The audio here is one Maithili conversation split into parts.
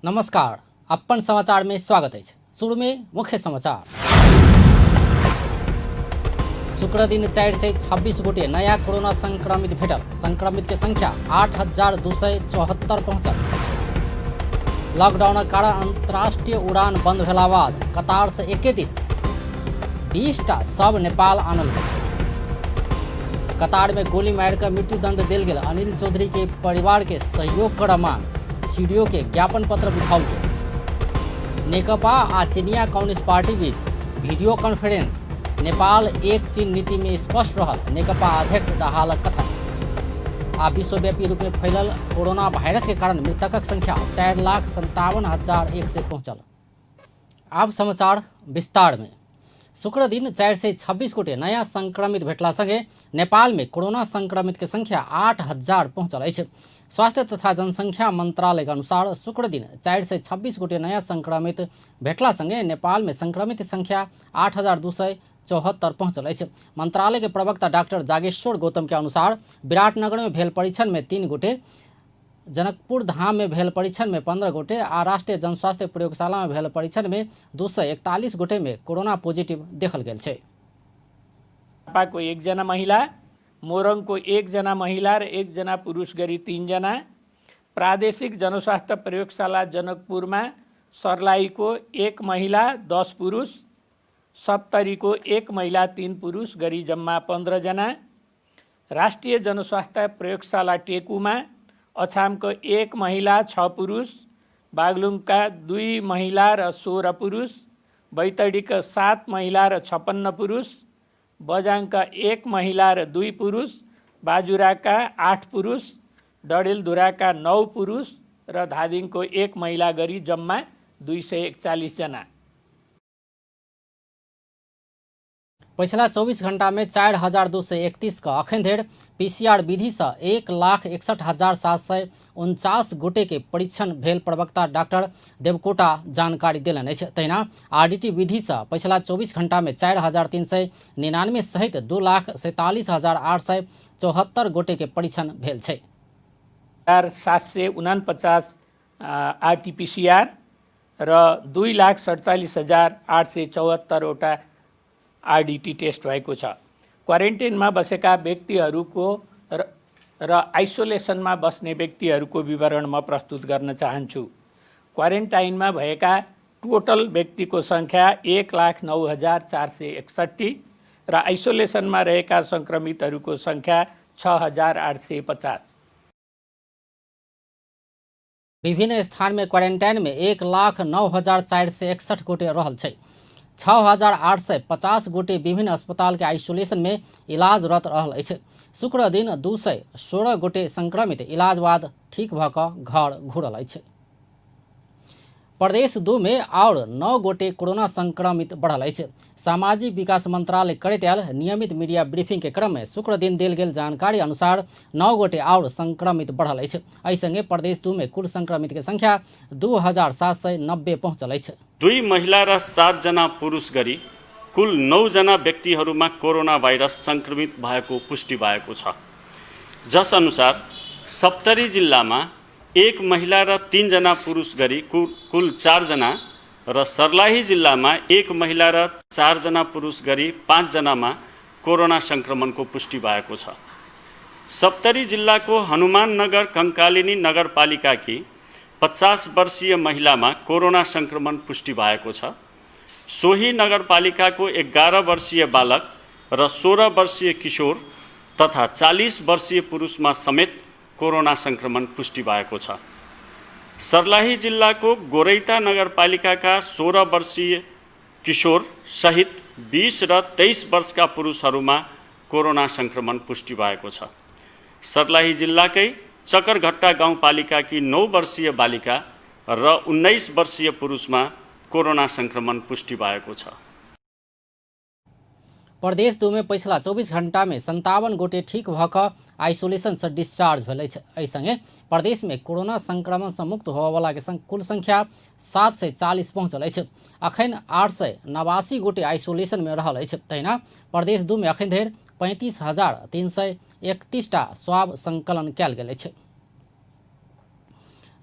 नमस्कार, अपन समाचार में स्वागत अछि। शुरू में मुख्य समाचार। शुक्र दिन 426 गोटे नया कोरोना संक्रमित भेटल। संक्रमित के संख्या 8274 पहुंचल। लॉकडाउनक कारण अंतर्राष्ट्रीय उड़ान बंद भेला बाद कतार से एके दिन 20 टा शव नेपाल आनल गेल। कतार में गोली मारि कऽ मृत्युदंड देल गेल अनिल चौधरी के परिवार के सहयोग करऽ मांग, सीडीओ के ज्ञापन पत्र बुझाओल गेल। नेकपा आ चिनिया कम्युनिस्ट पार्टी बीच वीडियो कॉन्फ्रेंस, नेपाल एक चीन नीति में स्पष्ट रहल नेकपा अध्यक्ष दाहालक कथन। आ विश्वव्यापी रूप में फैलल कोरोना वायरस के कारण मृतकक संख्या 4,57,100 पहुंचल। आब समाचार विस्तार में। शुक्र दिन 426 गोटे नया संक्रमित भेटला संगे नेपाल में कोरोना संक्रमित के संख्या 8000 पहुंचल अछि। स्वास्थ्य तथा जनसंख्या मंत्रालय के अनुसार शुक्र दिन 426 गोटे नया संक्रमित भेटला संगे नेपाल में संक्रमित संख्या 8274 पहुंचल अछि। मंत्रालय के प्रवक्ता डॉक्टर जागेश्वर गौतम के अनुसार विराटनगर में भेल परीक्षण में 3 गोटे, जनकपुर धाम में भेल परीक्षण में 15 गोटे आ राष्ट्रीय जनस्वास्थ्य प्रयोगशाला में भेल परीक्षण में 241 गोटे में कोरोना पॉजिटिव देखल गेल छै। झापाको 1 महिला, मोरङको 1 महिला र 1 पुरुष गरी 3जना, प्रादेशिक जनस्वास्थ्य प्रयोगशाला जनकपुरमा सर्लाहीको 1 महिला 10 पुरुष, सप्तरीको 1 महिला 3 पुरुष गरी जम्मा 15 जना, राष्ट्रिय जनस्वास्थ्य प्रयोगशाला टेकुमा अछामको 1 महिला 6 पुरुष, बागलुङका 2 महिला र 16 पुरुष, बैतडीका 7 महिला र 56 पुरुष, बझाङका 1 महिला र 2 पुरुष, बाजुराका 8 पुरुष, डडेलधुराका 9 पुरुष र धादिङको 1 महिला गरी जम्मा 241 जना। पछिला 24 घंटा में 4231 का अखन धरि पीसीआर विधि से 1,61,749 गोटे के परीक्षण भेल प्रवक्ता डॉक्टर देवकोटा जानकारी देलनि अछि। तहिना आरडीटी विधि से पछिला 24 घंटा में 4399 सहित 2,47,874 गोटे के परीक्षण भेल छै। 749 आरटीपीसीआर र 2,47,874 वटा आरडीटी टेस्ट भएको छ। क्वारेन्टाइनमा बसेका व्यक्तिहरूको र आइसोलेसनमा बस्ने व्यक्तिहरूको विवरण म प्रस्तुत गर्न चाहन्छु। क्वारेन्टाइनमा भएका टोटल व्यक्तिको सङ्ख्या 1,09,461 र आइसोलेसनमा रहेका सङ्क्रमितहरूको सङ्ख्या 6,850। विभिन्न स्थान में क्वारेंटाइन में 1,09,461 गोटे रहल छै। 6,850 गोटे विभिन्न अस्पताल के आइसोलेशन में इलाजरत रहल अछि। शुक्र दिन 216 गोटे संक्रमित इलाज बाद ठीक भऽ कऽ घर घुरल अछि। प्रदेश 2 में और 9 गोटे कोरोना संक्रमित बढ़ल अछि। सामाजिक विकास मंत्रालय करैत आयल नियमित मीडिया ब्रीफिंग के क्रम में शुक्र दिन देल गेल जानकारी अनुसार 9 गोटे और संक्रमित बढ़ल अछि। एहि संगे प्रदेश 2 में कुल संक्रमित के संख्या 2790 पहुंचल अछि। 2 महिला र 7 जना पुरुष गरी कुल 9 जना व्यक्तिहरूमा कोरोना भाइरस संक्रमित भएको पुष्टि भएको छ। जस अनुसार सप्तरी जिल्लामा 1 महिला र 3 जना पुरुष गरी कुल 4 जना र सर्लाही जिल्लामा 1 महिला र 4 जना पुरुष गरी 5 जनामा कोरोना संक्रमणको पुष्टि भएको छ। सप्तरी जिल्लाको हनुमाननगर कंकालिनी नगरपालिकाकी 50 वर्षीय महिलामा कोरोना संक्रमण पुष्टि भएको छ। सोही नगरपालिकाको 11 वर्षीय बालक र 16 वर्षीय किशोर तथा 40 वर्षीय पुरुषमा समेत कोरोना संक्रमण पुष्टि भएको छ। सर्लाही जिल्लाको गोरैता नगरपालिकाका 16 वर्षीय किशोर सहित 20 र 23 वर्षका पुरुषहरूमा कोरोना संक्रमण पुष्टि भएको छ। सर्लाही जिल्लाकै चकरघट्टा गाउँपालिकाकी 9 वर्षीय बालिका र 19 वर्षीय पुरुषमा कोरोना संक्रमण पुष्टि भएको छ। प्रदेश 2 में पछिला 24 घंटा में 57 गोटे ठीक भऽ कऽ आइसोलेशन से डिस्चार्ज भेल अछि। एहि संगे प्रदेश में कोरोना संक्रमण से मुक्त होबयवला के कुल संख्या 740 पहुंचल अछि। अखन 889 गोटे आइसोलेशन में रहल अछि। तहिना प्रदेश 2 में अखन धरि 35,331 टा स्वाब संकलन कयल गेल अछि।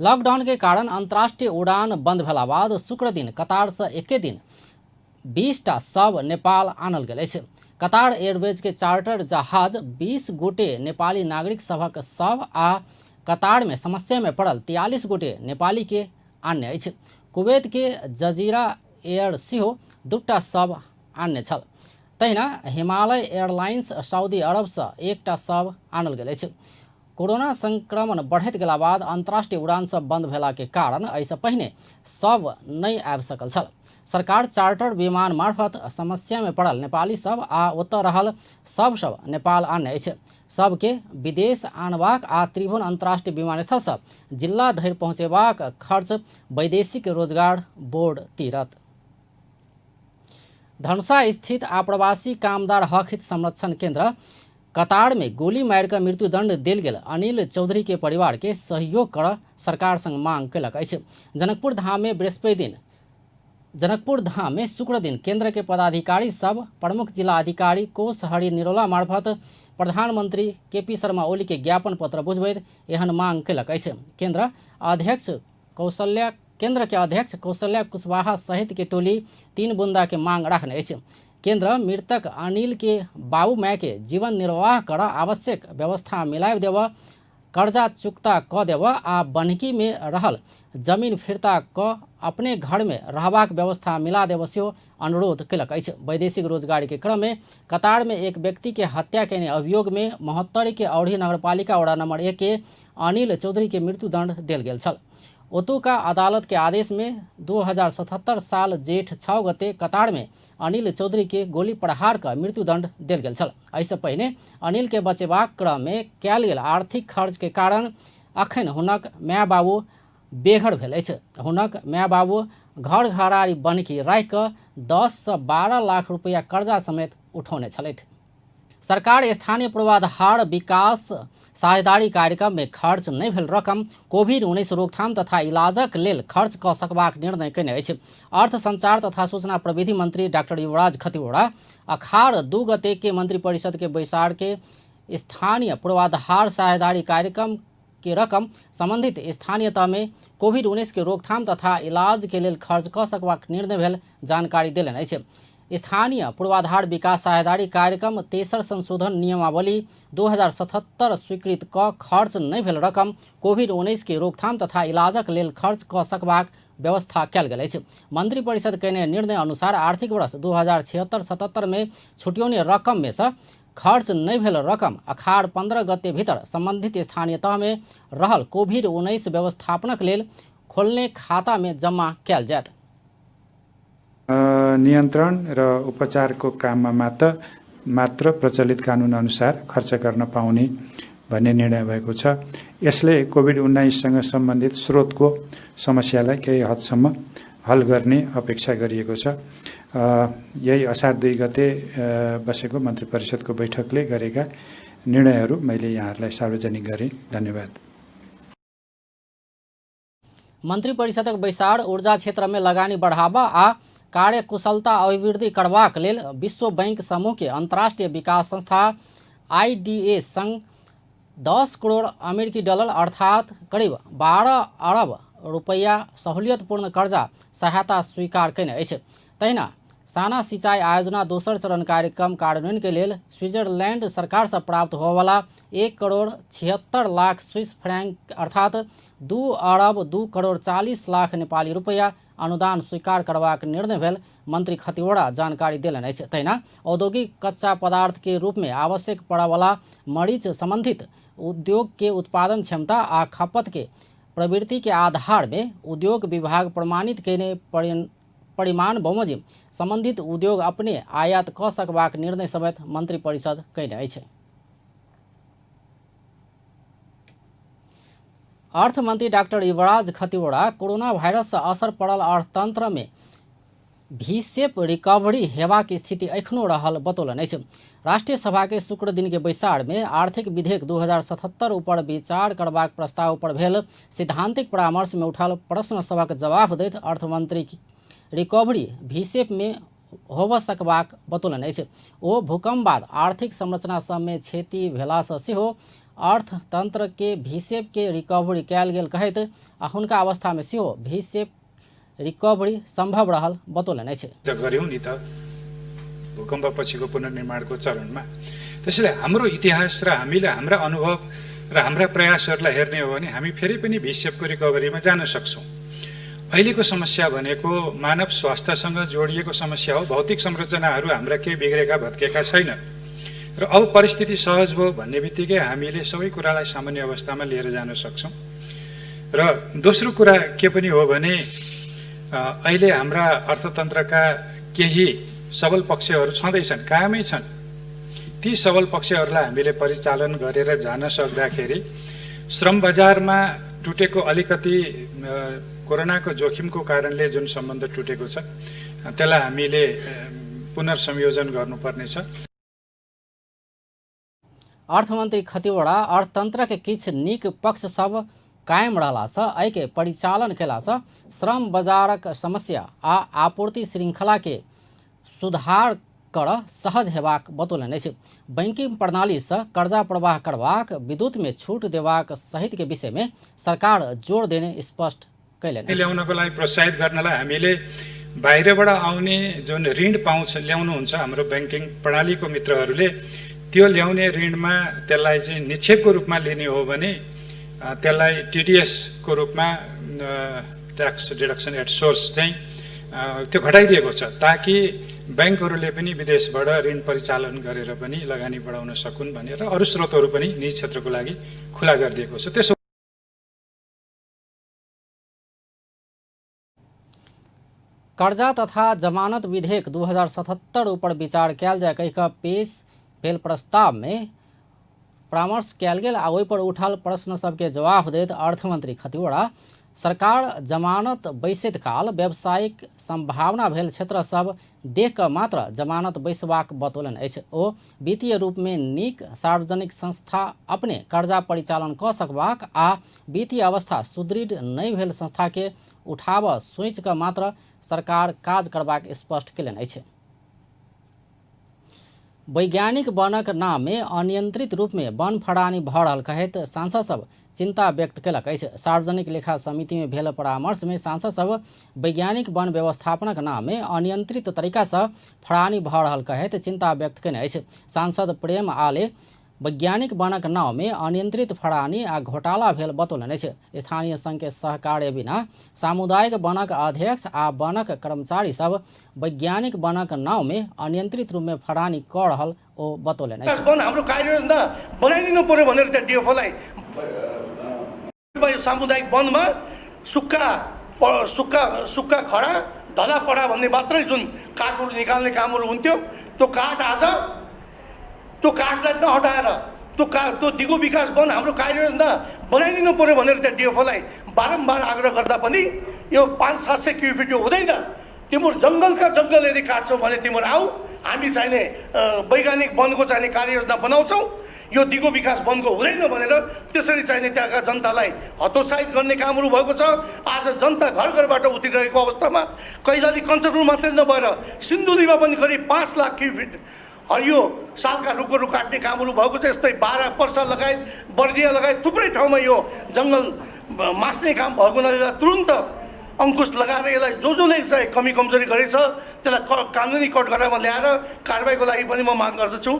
लॉकडाउन के कारण अंतर्राष्ट्रीय उड़ान बंद भेला बाद शुक्र दिन कतार से एके दिन 20 टा शव नेपाल आनल गेल अछि। कतार एयरवेज के चार्टर जहाज 20 गोटे नेपाली नागरिक सभक शव आ कतार में समस्या में पड़ल 43 गोटे नेपाली के आनने अछि। कुवैत के जजीरा एयर सेहो 2टा शव आनने छल। तहिना हिमालय एयरलाइंस सऊदी अरब से 1टा शव आनल गेल अछि। कोरोना संक्रमण बढ़ैत गेला बाद अंतर्राष्ट्रीय उड़ान सब बंद भेला के कारण एहिसँ पहिने सब नहि आबि सकल छल। सरकार चार्टर विमान मार्फत समस्या में पड़ल नेपाली सब आ ओतऽ रहल सब सब नेपाल आनने अछि। सबके विदेश आनबाक आ त्रिभुवन अंतर्राष्ट्रीय विमानस्थलसँ जिला धरि पहुँचेबाक खर्च वैदेशिक रोजगार बोर्ड तीरत। धनुषा स्थित आप्रवासी कामदार हक हित संरक्षण केंद्र कतार में गोली मारि कऽ मृत्युदंड देल गेल अनिल चौधरी के परिवार के सहयोग कर सरकार संग मांग केलक अछि। जनकपुर धाम में बृहस्पति दिन जनकपुर धाम में शुक्र दिन केंद्र के पदाधिकारी सब प्रमुख जिला अधिकारी कोष हरि निरौला मार्फत प्रधानमंत्री के पी शर्मा ओली के ज्ञापन पत्र बुझबैत एहन मांग केलक अछि। केंद्र के अध्यक्ष कौशल्या कुशवाहा सहित के टोली 3 बुंदा के मांग रखने अछि। केंद्र मृतक अनिल के बाबू माय के जीवन निर्वाह कर आवश्यक व्यवस्था मिलाबि देब, कर्जा चुकता क देब आ बन्हकी में रहल जमीन फिर्ता क अपने घर में रहबाक व्यवस्था मिला देब सेहो अनुरोध केलक अछि। वैदेशिक रोजगारी के क्रम में कतार में एक व्यक्ति के हत्या केने अभियोग में महोत्तरी के औढ़ी नगरपालिका वडा नंबर 1 के अनिल चौधरी के मृत्युदंड देल गेल छल। ओतुका अदालत के आदेश में 2077 साल जेठ 6 गते कतार में अनिल चौधरी के गोली प्रहार क मृत्युदंड देल गेल छल। एहिसँ पहिने अनिल के बचेबाक क्रम में कयल गेल आर्थिक खर्च के कारण अखन हुनक माय बाबू बेघर भेल अछि। हुनक माय बाबू घर घरारी बन्हकी राखि कऽ 10 से 12 लाख रुपया कर्जा समेत उठौने छलथि। सरकार स्थानीय पूर्वाधार विकास साझेदारी कार्यक्रम में खर्च नहि भेल रकम कोविड-19 रोकथाम तथा इलाजक लेल खर्च कऽ सकबाक निर्णय कयने अछि। अर्थ संचार तथा सूचना प्रविधि मंत्री डॉक्टर युवराज खतिवड़ा अखार 2 गते के मंत्रिपरिषद के बैसार के स्थानीय पूर्वाधार साझेदारी कार्यक्रम के रकम संबंधित स्थानीय तह में कोविड-19 के रोकथाम तथा इलाज के लेल खर्च कऽ सकबाक निर्णय भेल जानकारी देलनि अछि। स्थानीय पूर्वाधार विकास साझेदारी कार्यक्रम तेसर संशोधन नियमावली 2077 स्वीकृत कऽ खर्च नहि भेल रकम कोविड-19 के रोकथाम तथा इलाजक लेल खर्च कऽ सकबाक व्यवस्था कयल गेल अछि। मंत्रिपरिषद कयने निर्णय अनुसार आर्थिक वर्ष 2076-77 में छुट्यौने रकम में से खर्च नहि भेल रकम अखार 15 गते भीतर संबंधित स्थानीय तह में रहल कोविड-19 व्यवस्थापनक लेल खोलने खाता में जमा कयल जायत। नियन्त्रण र उपचारको काममा मात्र मात्र प्रचलित कानुन अनुसार खर्च गर्न पाउने भन्ने निर्णय भएको छ। यसले कोभिड-19 सँग सम्बन्धित स्रोतको समस्यालाई केही हदसम्म हल गर्ने अपेक्षा गरिएको छ। यही असार 2 गते बसेको मन्त्री परिषदको बैठकले गरेका निर्णयहरू मैले यहाँहरूलाई सार्वजनिक गरेँ। धन्यवाद। मंत्रिपरिषदक बैसार ऊर्जा क्षेत्र में लगानी बढ़ावा आ कार्यकुशलता अभिवृद्धि करबाक लेल विश्व बैंक समूह के अंतर्राष्ट्रीय विकास संस्था आईडीए संग 10 करोड़ अमेरिकी डॉलर अर्थात करीब 12 अरब रुपैया सहूलियतपूर्ण कर्जा सहायता स्वीकार कयने अछि। तहिना साना सिंचाई आयोजना दोसर चरण कार्यक्रम कार्यान्वयन के लेल स्विट्जरलैंड सरकार से प्राप्त होवला 1 करोड़ 76 लाख स्विस फ्रैंक अर्थात 2 अरब 2 करोड़ 40 लाख नेपाली रुपैया अनुदान स्वीकार करबाक निर्णय भेल मंत्री खतिवड़ा जानकारी देलनि अछि। तहिना औद्योगिक कच्चा पदार्थ के रूप में आवश्यक पड़यवला मरीच संबंधित उद्योग के उत्पादन क्षमता आ खपत के प्रवृत्ति के आधार में उद्योग विभाग प्रमाणित कयने परिमाण बमोजिम संबंधित उद्योग अपने आयात कऽ सकबाक निर्णय समेत मंत्रिपरिषद कयने अछि। अर्थमंत्री डॉक्टर युवराज खतिवड़ा कोरोना वायरस से असर पड़ल अर्थतंत्र में वी शेप रिकवरी हेबाक स्थिति एखनो रहल बतौलनि अछि। राष्ट्रीय सभा के शुक्र दिन के बैसार में आर्थिक विधेयक 2077 ऊपर विचार करबाक प्रस्ताव पर भेल सैद्धांतिक परामर्श में उठल प्रश्न सभक जवाब दैत अर्थमंत्री रिकवरी वी शेप में होबऽ सकबाक बतौलनि अछि। ओ भूकंप बाद आर्थिक संरचना सब में क्षति भेलासँ सेहो अर्थतंत्र के भिसेप के रिकवरी कयल गेल कहैत अखुनका अवस्था में सेहो भिसेप रिकवरी संभव रहल बतौलनि अछि। गऱ्यौँ नि त भूकम्प पछिको पुनर्निर्माणको चरणमा। त्यसैले हाम्रो इतिहास र हामीले हाम्रा अनुभव र हाम्रा प्रयासहरूलाई हेर्ने हो भने हामी फेरि पनि भिसेपको रिकभरीमा जान सक्छौँ। अहिलेको समस्या भनेको मानव स्वास्थ्यसँग जोडिएको समस्या हो। भौतिक संरचनाहरू हाम्रा केही बिग्रेका भत्केका छैनन् र अब परिस्थिति सहज भयो भन्ने बित्तिकै हामीले सबै कुरालाई सामान्य अवस्थामा लिएर जान सक्छौँ। र दोस्रो कुरा के पनि हो भने अहिले हाम्रा अर्थतन्त्रका केही सबल पक्षहरू छँदैछन्, कायमै छन्। ती सबल पक्षहरूलाई हामीले परिचालन गरेर जान सक्दाखेरि श्रम बजारमा टुटेको अलिकति कोरोनाको जोखिमको कारणले जुन सम्बन्ध टुटेको छ त्यसलाई हामीले पुनर्संयोजन गर्नुपर्नेछ। अर्थमन्त्री खतिवड़ा अर्थतंत्र के किछु नीक पक्ष सब कायम रहलासँ एहिके परिचालन केलासँ श्रम बजारक समस्या आ आपूर्ति श्रृंखला के सुधार कर सहज हेबाक बतौलनि अछि। बैंकिंग प्रणालीसँ कर्जा प्रवाह करबाक, विद्युत में छूट देबाक सहित के विषय में सरकार जोर देने स्पष्ट कयलनि अछि। ल्याउनको लागि प्रोत्साहित गर्नलाई हामीले बाहिरबाट आउने जुन ऋण पाउँछ ल्याउनुहुन्छ हाम्रो ब्याङ्किङ प्रणालीको मित्रहरूले, त्यो ल्याउने ऋणमा त्यसलाई चाहिँ निक्षेपको रूपमा लिने हो भने त्यसलाई टिडिएसको रूपमा ट्याक्स डिडक्सन एट सोर्स चाहिँ त्यो घटाइदिएको छ ताकि ब्याङ्कहरूले पनि विदेशबाट ऋण परिचालन गरेर पनि लगानी बढाउन सकुन् भनेर अरू स्रोतहरू पनि निजी क्षेत्रको लागि खुला गरिदिएको छ। त्यसो कर्जा तथा जमानत विधेयक 2077 ऊपर विचार कयल जाय कहि कऽ पेश भेल प्रस्ताव में परामर्श कयल गेल आ ओहि पर उठल प्रश्न सबके जवाफ दैत अर्थमंत्री खतिवड़ा सरकार जमानत बैसैत काल व्यावसायिक संभावना भेल क्षेत्र सब देख कऽ मात्र जमानत बैसबाक बतौलनि अछि। ओ वित्तीय रूप में नीक सार्वजनिक संस्था अपने कर्जा परिचालन कऽ सकबाक आ वित्तीय अवस्था सुदृढ़ नहि भेल संस्था के उठाबऽ सोचि कऽ मात्र सरकार काज करबाक स्पष्ट कयलनि अछि। वैज्ञानिक वनक नाम में अनियंत्रित रूप में वन फड़ानी भऽ रहल कहैत सांसद सब चिंता व्यक्त कयलक अछि। सार्वजनिक लेखा समिति में भेल परामर्श में सांसद सब वैज्ञानिक वन व्यवस्थापनक नाम में अनियंत्रित तरीका सँ फड़ानी भऽ रहल कहैत चिंता व्यक्त कयने अछि। सांसद प्रेम आले वैज्ञानिक वनक नाव में अनियंत्रित फड़ानी आ घोटाला भेल बतौलनि अछि। स्थानीय संघ के सहकार्य बिना सामुदायिक वनक अध्यक्ष आ वनक कर्मचारी सब वैज्ञानिक वनक नाव में अनियंत्रित रूप में फड़ानी कऽ रहल ओ बतौलनि अछि। वन हाम्रो कार्ययोजना बनाइदिनु पर्यो भनेर त्यहाँ डिएफओलाई सामुदायिक वनमा सुक्खा सुक्खा सुक्खा खडा ढला पडा भन्ने मात्रै जुन काठहरू निकाल्ने कामहरू हुन्थ्यो त्यो काठ आज त्यो काठलाई नहटाएर त्यो दिगो विकास वन हाम्रो कार्ययोजना बनाइदिनु पर्यो भनेर त्यहाँ डिएफओलाई बारम्बार आग्रह गर्दा पनि यो 500-700 क्युफिट यो हुँदैन, तिम्रो जङ्गलका जङ्गल यदि काट्छौ भने तिम्रो आऊ हामी चाहिने वैज्ञानिक वनको चाहिने कार्ययोजना बनाउँछौँ, यो दिगो विकास वनको हुँदैन भनेर त्यसरी चाहिने त्यहाँका जनतालाई हतोत्साहित गर्ने कामहरू भएको छ। आज जनता घर घरबाट उत्रिरहेको अवस्थामा कैलाली कञ्चनपुर मात्रै नभएर सिन्धुलीमा पनि करिब 5 लाख क्युफिट हरियो सालका रुखहरू काट्ने कामहरू भएको छ। यस्तै 12 पर्सा लगायत बर्दिया लगायत थुप्रै ठाउँमा यो जङ्गल मास्ने काम भएको हुनाले तुरुन्त अङ्कुश लगाएर यसलाई जो जसले चाहिँ कमी कमजोरी गरेछ त्यसलाई कानुनी कटघरामा ल्याएर कारबाहीको लागि पनि म माग गर्दछु।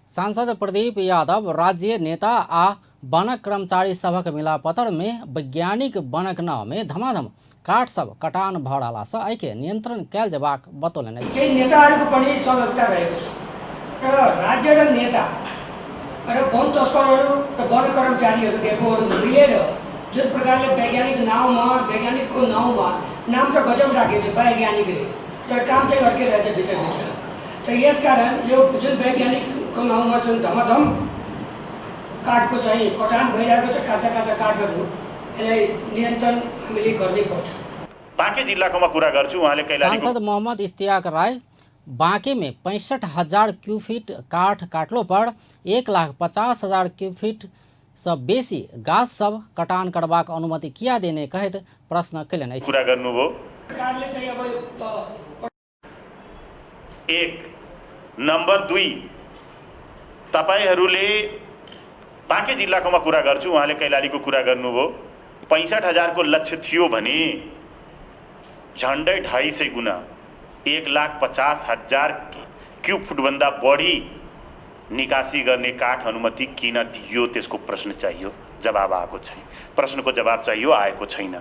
सांसद प्रदीप यादव राज्य नेता आ वनक कर्मचारी सभक मिलापत्र में वैज्ञानिक वनक नाव में धमाधम काठ सब कटान भऽ रहलासँ एहिके नियंत्रण कयल जेबाक बतौलनि अछि। केही नेताहरूको पनि सहभागिता रहेको छ र राज्य र नेता र वन तस्करहरू र वन कर्मचारीहरू डेपोहरू मिलेर जुन प्रकारले वैज्ञानिक नाउँमा वैज्ञानिकको नाउँमा नाम त गजब राखेको थियो वैज्ञानिकले, तर काम चाहिँ अर्कै रहेछ भित्रभित्र। त यसकारण यो जुन वैज्ञानिकको नाउँमा जुन धमाधम काठको चाहिँ कटान भइरहेको छ, काँचा काँचा काठहरू, यसलाई नियन्त्रण हामीले गर्नै पर्छ। बाँके जिल्लाकोमा कुरा गर्छु, उहाँले कैलालीको सांसद मोहम्मद इश्तियाक राय बांके में 65,000 क्यूफिट काठ काटलो पर 1,50,000 क्यूफिट सँ बेसी गाछ सब कटान करबाक अनुमति किया देने कहैत प्रश्न कयलनि अछि। कुरा गर्नुभयो। सरकारले चाहिँ अब यो एक नम्बर 2 तपाईहरूले बाँके जिल्लाकोमा कुरा गर्छु, उहाँले कैलालीको कुरा गर्नुभयो। 65,000को लक्ष्य थियो भने झन्डै 250 गुणा 1,50,000 क्युब फुटभन्दा बढी निकासी गर्ने काठ अनुमति किन दियो, त्यसको प्रश्न चाहियो, जवाब आएको छैन। प्रश्नको जवाब चाहियो, आएको छैन।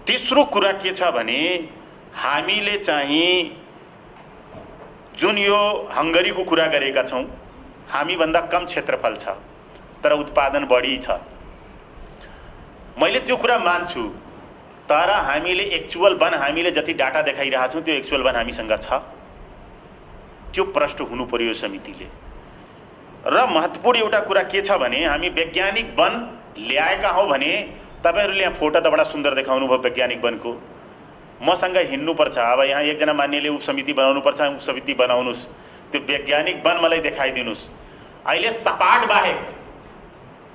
तेस्रो कुरा के छ भने हामीले चाहिँ जुन यो हङ्गरीको कुरा गरेका छौँ, हामीभन्दा कम क्षेत्रफल छ तर उत्पादन बढी छ। मैले त्यो कुरा मान्छु, तर हामीले एक्चुअल वन, हामीले जति डाटा देखाइरहेको छौँ त्यो एक्चुअल वन हामीसँग छ, त्यो प्रश्न हुनु पर्यो समितिले। र महत्त्वपूर्ण एउटा कुरा के छ भने हामी वैज्ञानिक वन ल्याएका हौँ भने तपाईहरूले यहाँ फोटो त बडा सुन्दर देखाउनु भयो वैज्ञानिक वनको, मसँग हिँड्नुपर्छ। अब यहाँ एकजना मान्यले उपसमिति बनाउनुपर्छ, उपसमिति बनाउनुहोस्, त्यो वैज्ञानिक वन मलाई देखाइदिनुहोस्। अहिले सपाट बाहेक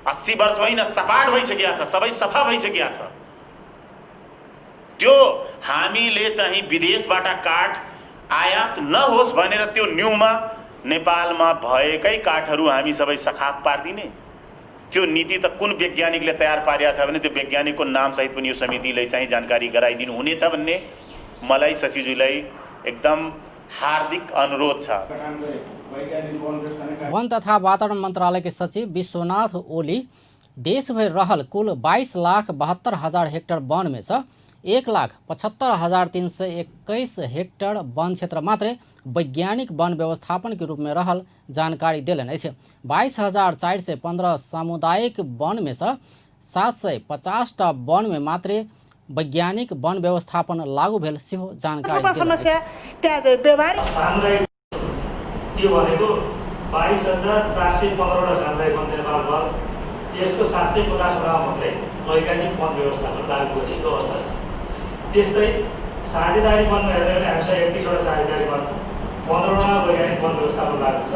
80 वर्ष होइन, सपाट भइसकेको छ, सबै सफा भइसकेको छ। त्यो हामीले चाहिँ विदेशबाट काठ आयात नहोस् भनेर त्यो न्युमा नेपालमा भएकै काठहरू हामी सबै सखाप पारिदिने त्यो नीति त कुन वैज्ञानिकले तयार पारेको छ भने त्यो वैज्ञानिकको नामसहित पनि यो समितिले चाहिँ जानकारी गराइदिनु हुनेछ भन्ने मलाई सचिवज्यूलाई एकदम हार्दिक अनुरोध छ। वन तथा वातावरण मन्त्रालय के सचिव विश्वनाथ ओली देशभरि रहल कुल 22,72,000 हेक्टर वन में से 1,75,321 हेक्टर वन क्षेत्र मात्रै वैज्ञानिक वन व्यवस्थापन के रूप में रहल जानकारी देलनि अछि। 22,415 सामुदायिक वन में से 750टा वन में मात्रै वैज्ञानिक वन व्यवस्थापन लागू भेल सेहो जानकारी देलनि अछि। त्यो भनेको 22,415वटा सामुदायिक वन नेपालभर, यसको 750वटा मात्रै वैज्ञानिक वन व्यवस्थापन लागू गरिएको अवस्था छ। त्यस्तै साझेदारी वनमा हेर्ने भने हामीसँग 31वटा साझेदारी वन छ, 15वटा वैज्ञानिक वन व्यवस्थापन लागू छ,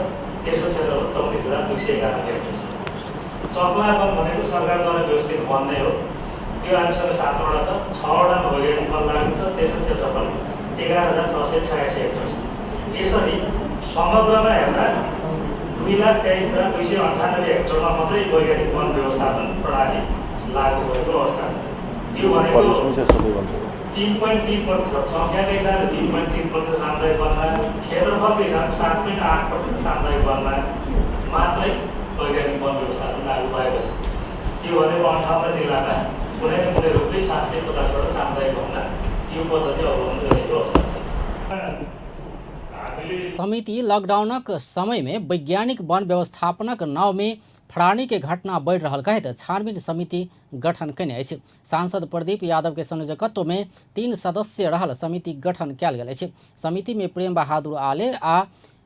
यसको क्षेत्रफल 34,291 हेक्टर छ। चक्ला वन भनेको सरकारद्वारा व्यवस्थित वन नै हो, त्यो हामीसँग 7वटा छ, 6वटामा वैज्ञानिक वन लागू छ, त्यसको क्षेत्रफल 11,686 हेक्टर छ। यसरी समग्रमा हेर्दा 2,23,298 हेक्टरमा मात्रै वैज्ञानिक वन व्यवस्थापन प्रणाली लागू भएको अवस्था छ। यो भनेको 3.3% सङ्ख्याको हिसाबले 3.3% सामुदायिक वनमा, क्षेत्रफलको हिसाबले 7.8% सामुदायिक वनमा मात्रै वैज्ञानिक वन व्यवस्थापन लागू भएको छ। यो भनेको 58 जिल्लामा कुनै न कुनै रूपले 750वटा सामुदायिक वनमा यो पद्धति अवलम्बन गरिएको अवस्था छ। समिति लॉकडाउनक समय में वैज्ञानिक वन व्यवस्थापनक नाव में फड़ानी के घटना बढ़ि रहल कहैत छानबीन समिति गठन कयने अछि। सांसद प्रदीप यादव के संयोजकत्व में 3 सदस्य रहल समिति गठन कयल गेल अछि। समिति में प्रेम बहादुर आले आ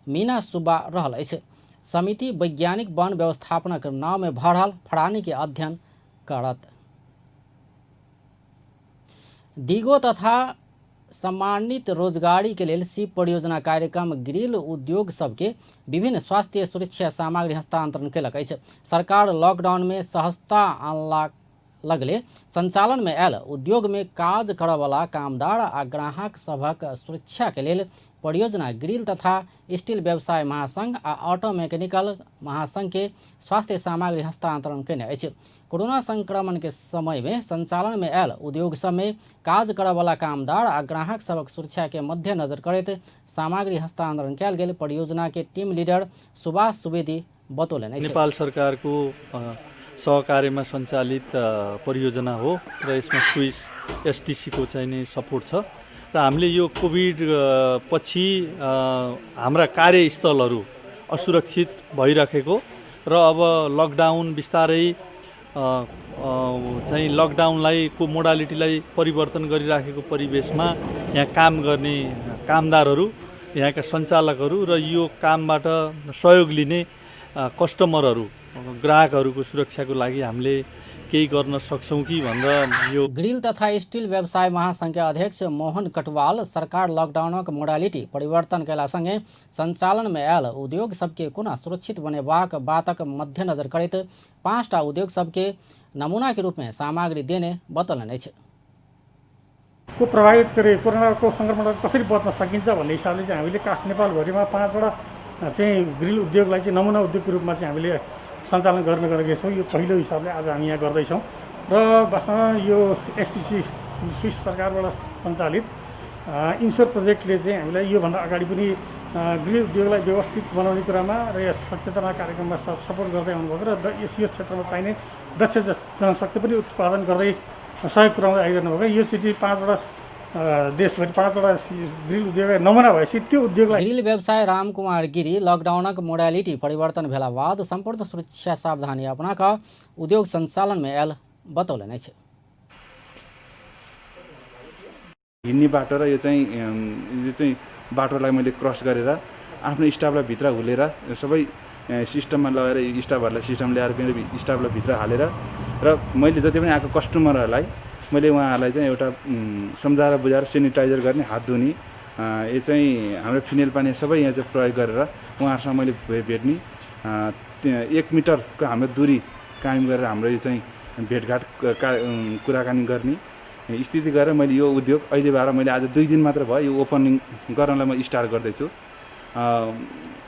मीना सुब्बा रहल अछि। समिति वैज्ञानिक वन व्यवस्थापनक नाव में भऽ रहल फड़ानी के अध्ययन करत। दिगो तथा सम्मानित रोजगारी के लेल सीप परियोजना कार्यक्रम ग्रिल उद्योग सबके विभिन्न स्वास्थ्य सुरक्षा सामग्री हस्तांतरण केलक अछि। सरकार लॉकडाउन में सहजता आनला लगले संचालन में आयल उद्योग में काज करऽवला कामदार आ ग्राहक सभक सुरक्षा के लेल परियोजना ग्रिल तथा स्टील व्यवसाय महासंघ आ ऑटो मैकेनिकल महासंघ के स्वास्थ्य सामग्री हस्तांतरण केने अछि। कोरोना संक्रमण के समय में संचालन में आयल उद्योग सब में काज करऽवला कामदार आ ग्राहक सभक सुरक्षा के मद्देनजर करैत सामग्री हस्तांतरण कयल गेल परियोजना के टीम लीडर सुभाष सुवेदी बतौलनि अछि। नेपाल सरकारको सहकार्यमा सञ्चालित परियोजना हो र यसमा स्विस एसटिसीको चाहिँ नि सपोर्ट छ र हामीले यो कोभिड पछि हाम्रा कार्यस्थलहरू असुरक्षित भइराखेको र अब लकडाउन बिस्तारै चाहिँ लकडाउनलाई को मोडालिटीलाई परिवर्तन गरिराखेको परिवेशमा यहाँ काम गर्ने कामदारहरू, यहाँका सञ्चालकहरू र यो कामबाट सहयोग लिने कस्टमरहरू, ग्राहकहरूको सुरक्षाको लागि हामीले केही गर्न सक्छौँ कि भनेर यो ग्रिल तथा स्टील व्यवसाय महासंघ के अध्यक्ष मोहन कटवाल सरकार लॉकडाउनक मोडालिटी परिवर्तन कयला संगे संचालन में आयल उद्योग सबके कोना सुरक्षित बनेबाक बातक मद्देनजर करैत 5टा उद्योग सबके नमूना के रूप में सामग्री देने बतौलनि अछि। को प्रभावित गरे कोरोनाको सङ्क्रमणबाट कसरी बच्न सकिन्छ भन्ने हिसाबले चाहिँ हामीले काठ नेपालभरिमा 5वटा चाहिँ ग्रिल उद्योगलाई चाहिँ नमुना उद्योगको रूपमा चाहिँ हामीले सञ्चालन गर्न गएको छौँ। यो पहिलो हिसाबले आज हामी यहाँ गर्दैछौँ र वास्तवमा यो एसटिसी स्विस सरकारबाट सञ्चालित इन्स्योर प्रोजेक्टले चाहिँ हामीलाई योभन्दा अगाडि पनि गृह उद्योगलाई व्यवस्थित बनाउने कुरामा र यस सचेतना कार्यक्रममा सपोर्ट गर्दै आउनुभएको र यो क्षेत्रमा चाहिने दक्ष जनशक्ति पनि उत्पादन गर्दै सहयोग पुर्याउँदै आइरहनु भएको। यो चाहिँ 5वटा देशभरि 5वटा ग्रिल उद्योग नमुना भएपछि त्यो उद्योगलाई ग्रिल व्यवसाय रामकुमार गिरी लकडाउनक मोडालिटी परिवर्तन भेला बाद सम्पूर्ण सुरक्षा सावधानी अपना कऽ उद्योग संचालन में आयल बतौलनि अछि। हिँड्ने बाटो र यो चाहिँ बाटोलाई मैले क्रस गरेर आफ्नो स्टाफलाई भित्र हुलेर सबै सिस्टममा लगाएर स्टाफहरूलाई सिस्टम ल्याएर मेरो स्टाफलाई भित्र हालेर र मैले जति पनि आएको कस्टमरहरूलाई मैले उहाँहरूलाई चाहिँ एउटा सम्झाएर बुझाएर सेनिटाइजर गर्ने, हात धुने, यो चाहिँ हाम्रो फिनेल पानी सबै यहाँ चाहिँ प्रयोग गरेर उहाँहरूसँग मैले भेट्ने, 1 मिटरको हाम्रो दूरी कायम गरेर हाम्रो यो चाहिँ भेटघाट कुराकानी गर्ने स्थिति गरेर मैले यो उद्योग अहिले भएर मैले आज 2 दिन मात्र भयो यो ओपनिङ गर्नलाई म स्टार्ट गर्दैछु।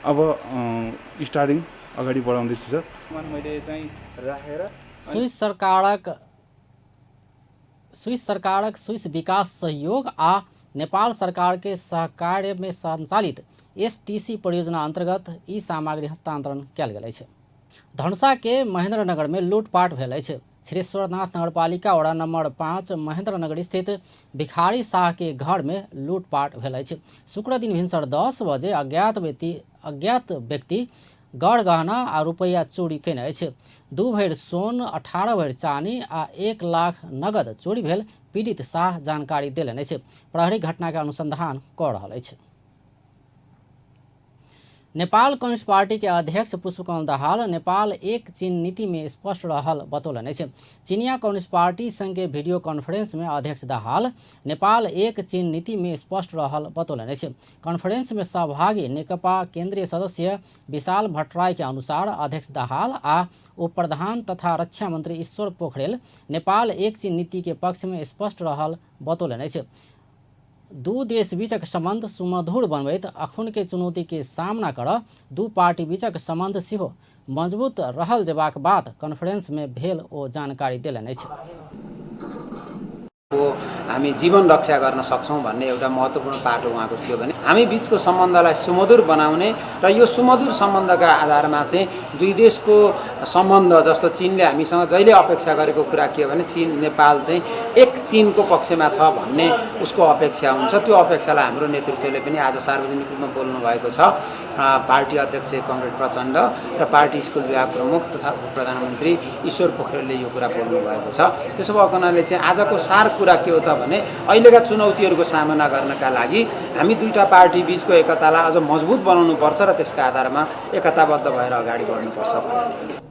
अब स्टार्टिङ अगाडि बढाउँदैछु सर। मैले चाहिँ राखेर स्विस सरकारक स्विस विकास सहयोग आ नेपाल सरकार के सहकार्य में संचालित एसटीसी परियोजना अंतर्गत ई सामग्री हस्तांतरण कयल गेल अछि। धनुषा के महेंद्रनगर में लूटपाट भेल अछि। क्षीरेश्वरनाथ नगरपालिका वडा नंबर 5 महेंद्रनगर स्थित भिखारी शाह के घर में लूटपाट भेल अछि। शुक्र दिन भिनसर 10 बजे अज्ञात व्यक्ति गढ़ गहना आ रुपैया चोरी केने अछि। 2 भरि सोन, 18 भरि चानी आ 1 लाख नगद चोरी भेल पीड़ित शाह जानकारी देलनि अछि। प्रहरी घटना के अनुसंधान कऽ रहल अछि। नेपाल कम्युनिस्ट पार्टी के अध्यक्ष पुष्पकमल दाहाल नेपाल एक चीन नीति में स्पष्ट रहल बतौलनि अछि। चीनिया कम्युनिस्ट पार्टी संग के वीडियो कॉन्फ्रेंस में अध्यक्ष दाहाल नेपाल एक चीन नीति में स्पष्ट रहल बतौलनि अछि। कॉन्फ्रेंस में सहभागी नेकपा केंद्रीय सदस्य विशाल भट्टराई के अनुसार अध्यक्ष दाहाल आ उप प्रधान तथा रक्षा मंत्री ईश्वर पोखरेल नेपाल एक चीन नीति के पक्ष में स्पष्ट रहल बतौलनि अछि। दू देश बीचक संबंध सुमधुर बनबैत अखुन के चुनौती के सामना कर दू पार्टी बीचक संबंध सेहो मजबूत रहल जेबाक बात कॉन्फ्रेंस में भेल ओ जानकारी देलनि अछि। हामी जीवन रक्षा गर्न सक्छौँ भन्ने एउटा महत्त्वपूर्ण पाटो उहाँको थियो भने हामी बिचको सम्बन्धलाई सुमधुर बनाउने र यो सुमधुर सम्बन्धका आधारमा चाहिँ दुई देशको सम्बन्ध, जस्तो चीनले हामीसँग जहिले अपेक्षा गरेको कुरा के हो भने चीन नेपाल चाहिँ एक चीनको पक्षमा छ भन्ने उसको अपेक्षा हुन्छ। त्यो अपेक्षालाई हाम्रो नेतृत्वले पनि आज सार्वजनिक रूपमा बोल्नु भएको छ। पार्टी अध्यक्ष कमरेड प्रचण्ड र पार्टी स्कुल विभाग प्रमुख तथा उप प्रधानमन्त्री ईश्वर पोखरेलले यो कुरा बोल्नु भएको छ। त्यसो भएको हुनाले चाहिँ आजको सार कुरा के हो त भने अहिलेका चुनौतीहरूको सामना गर्नका लागि हामी दुईटा पार्टी बीचको एकतालाई अझ मजबुत बनाउनुपर्छ र त्यसका आधारमा एकताबद्ध भएर अगाडि बढ्नुपर्छ भन्ने।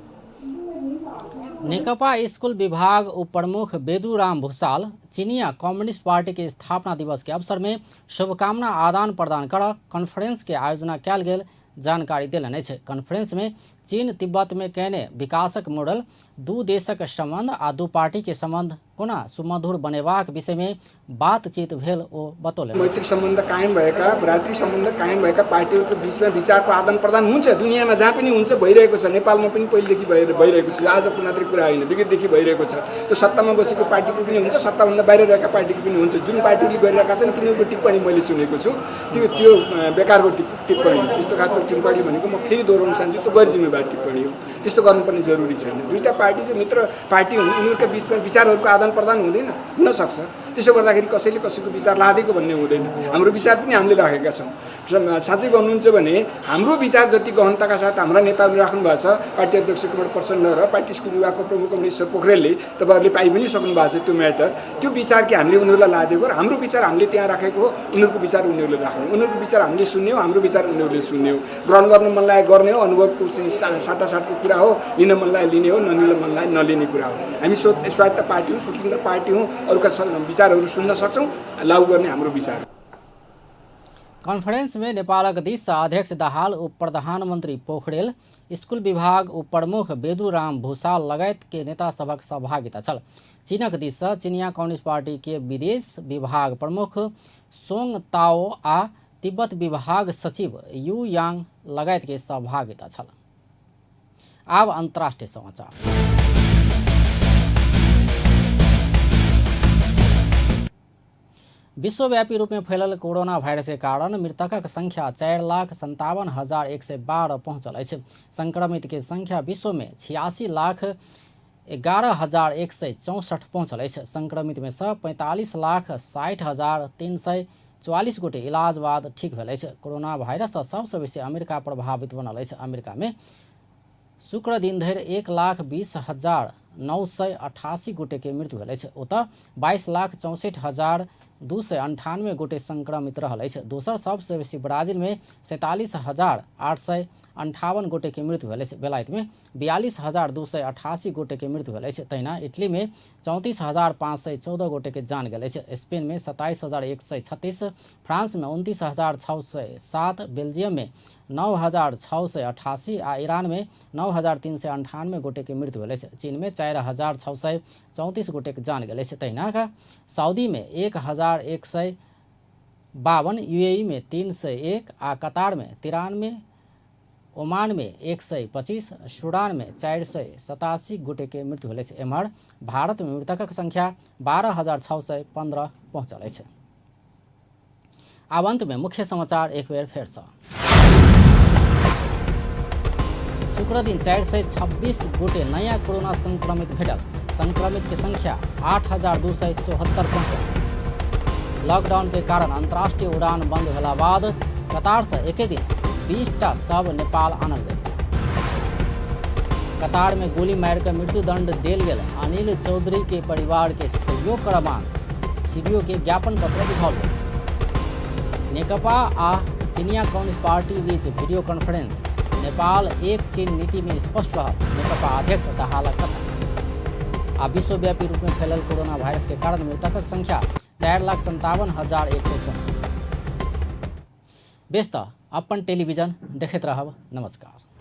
नेकपा स्कूल विभाग उप प्रमुख बेदुराम भूषाल चीनिया कम्युनिस्ट पार्टी के स्थापना दिवस के अवसर में शुभकामना आदान प्रदान कर कॉन्फ्रेंस के आयोजना कयल गेल जानकारी देलनि अछि। कॉन्फ्रेंस में चीन तिब्बत में केने विकासक मॉडल, दू देशक संबंध आ दू पार्टी के संबंध कोना सुमधुर बनेबाक विषय में बातचीत भेल ओ बतौलनि। मैत्री सम्बन्ध कायम भएका, भ्रातृ सम्बन्ध कायम भएका पार्टीहरूको बिचमा विचारको आदान प्रदान हुन्छ। दुनियाँमा जहाँ पनि हुन्छ, भइरहेको छ। नेपालमा पनि पहिलेदेखि भइरहेको छ, आजको मात्रै कुरा होइन, विगतदेखि भइरहेको छ। त्यो सत्तामा बसेको पार्टीको पनि हुन्छ, सत्ताभन्दा बाहिर रहेका पार्टीको पनि हुन्छ। जुन पार्टीले गरिरहेका छन् तिनीहरूको टिप्पणी मैले सुनेको छु, त्यो त्यो बेकारको टिप्पणी हो। त्यस्तो खालको टिप्पणी भनेको म फेरि दोहोऱ्याउन चाहन्छु, त्यो गैर जिम्मेवार टिप्पणी हो। त्यस्तो गर्नुपर्ने जरुरी छैन। दुईटा पार्टी चाहिँ मित्र पार्टी हुन्, उनीहरूका बिचमा विचारहरूको आदान प्रदान हुँदैन, हुनसक्छ। त्यसो गर्दाखेरि कसैले कसैको विचार लादेको भन्ने हुँदैन। हाम्रो विचार पनि हामीले राखेका छौँ। साँच्चै भन्नुहुन्छ भने हाम्रो विचार जति गहनताका साथ हाम्रा नेताहरूले राख्नु भएको छ, पार्टी अध्यक्ष कुमार प्रचण्ड र पार्टी स्कुल विभागको प्रमुख ईश्वर पोखरेलले, तपाईँहरूले पाइ पनि सक्नु भएको छ त्यो म्याटर। त्यो विचार कि हामीले उनीहरूलाई लादेको र हाम्रो विचार हामीले त्यहाँ राखेको हो, उनीहरूको विचार उनीहरूले राख्ने, उनीहरूको विचार हामीले सुन्ने हो, हाम्रो विचार उनीहरूले सुन्ने हो। ग्रहण गर्न मन लागे गर्ने हो, अनुभवको साटासाटको कुरा हो, लिन मन लागे लिने हो, नलिन मन लागे नलिने कुरा हो। हामी स्वायत्त पार्टी हौँ, स्वतन्त्र पार्टी हौँ, अरूका विचारहरू सुन्न सक्छौँ, लागू गर्ने हाम्रो विचार। कॉन्फ्रेंस में नेपालक दिस अध्यक्ष दाहाल, उप प्रधानमंत्री पोखरेल, स्कूल विभाग उप प्रमुख बेदुराम भूषाल लगायत के नेता सभक सहभागिता छल। चीनक दिस चीनिया कम्युनिस्ट पार्टी के विदेश विभाग प्रमुख सोंग ताओ आ तिब्बत विभाग सचिव you यांग लगायत के सहभागिता छल। आब अंतर्राष्ट्रीय समाचार। विश्वव्यापी रूप में फैलल कोरोना वायरस के कारण मृतकक संख्या 4,57,112 पहुंचल अछि। संक्रमित के संख्या विश्व में 86,11,164 पहुंचल अछि। संक्रमित में से 45,60,344 गोटे इलाज बाद ठीक भेल अछि। कोरोना वायरस सँ सबसँ बेसी अमेरिका प्रभावित बनल अछि। अमेरिका में शुक्र दिन धरि 1,20,988 गोटे के मृत्यु भेल अछि। ओतऽ 22,64,298 गोटे संक्रमित रहल अछि। दोसर सबसँ बेसी ब्राजील में 47,858 गोटे के मृत्यु भेल अछि। बेलायत में 42,288 गोटे के मृत्यु भेल अछि। तहिना इटली में 34,514 गोटे के जान गेल अछि। स्पेन में 27,136, फ्रांस में 29,607, बेल्जियम में 9,688 आ ईरान में 9,398 गोटे के मृत्यु भेल अछि। चीन में 4,634 गोटे के जान गेल अछि। तहिना सऊदी में 1,152, यूएई में 301 आ कतार में 93, ओमान में 125, सूडान में 487 गोटे के मृत्यु भेल अछि। एम्हर भारत में मृतकक संख्या 12,615 पहुंचल अछि। आब अंत में मुख्य समाचार एक बेर फेर सँ। शुक्र दिन 426 गोटे नया कोरोना संक्रमित भेटल। संक्रमित के संख्या 8,274 पहुंचल। लॉकडाउन के कारण अंतर्राष्ट्रीय उड़ान बंद भेला बाद कतार से एके दिन 20टा शव नेपाल आनल गेल। कतार में गोली मारि कऽ मृत्युदंड देल गेल अनिल चौधरी के परिवार के सहयोग करऽ मांग, सीडीओ के ज्ञापन पत्र बुझाओल गेल। नेकपा आ चिनिया कम्युनिस्ट पार्टी बीच वीडियो कॉन्फ्रेंस, नेपाल एक चीन नीति में स्पष्ट रहल नेकपा अध्यक्ष दाहालक कथन। आ विश्वव्यापी रूप में फैलल कोरोना वायरस के कारण मृतकक संख्या 4,57,100 पहुंचल। बेस तऽ अपन टेलीविजन देखैत रहब। नमस्कार।